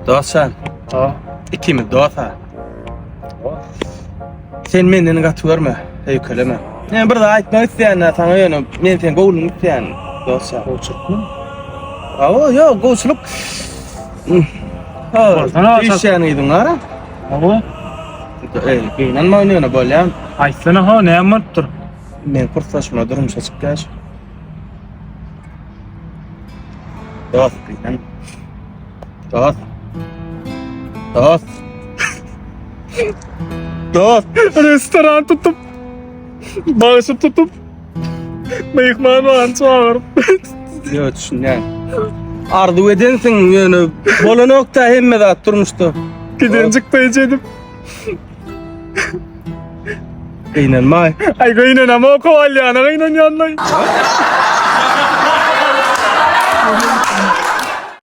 Dostjan. Ha. Ikimiz dost ha. Sen menden gaty görme, öýkeleme. Men bir zat aýtmak isleýän saňa ýöne men sen gowulygyňy isleýän dostjan. Gowçulykmy? Hawa, ýok, gowçulyk. Ha, Bolsana, işýän gyzyň bar. Hawa. Eý, gynanma ýöne bolýan. Aýtsana ha, näme bolupdyr? Men kursdaşyma durmuşa çykýaş. Dost, gynanma. Dost. Dost. Dost. Restoran tutup, bagşy tutup, myhman bar çagyryp. Ýok, düşünýän. Arzuw edensiň, ýöne bolanok-da hemme zat durmuşda. Gidenjik peýje edip. Gynanma. Ay gynanamok, alýana gynanýanlaý.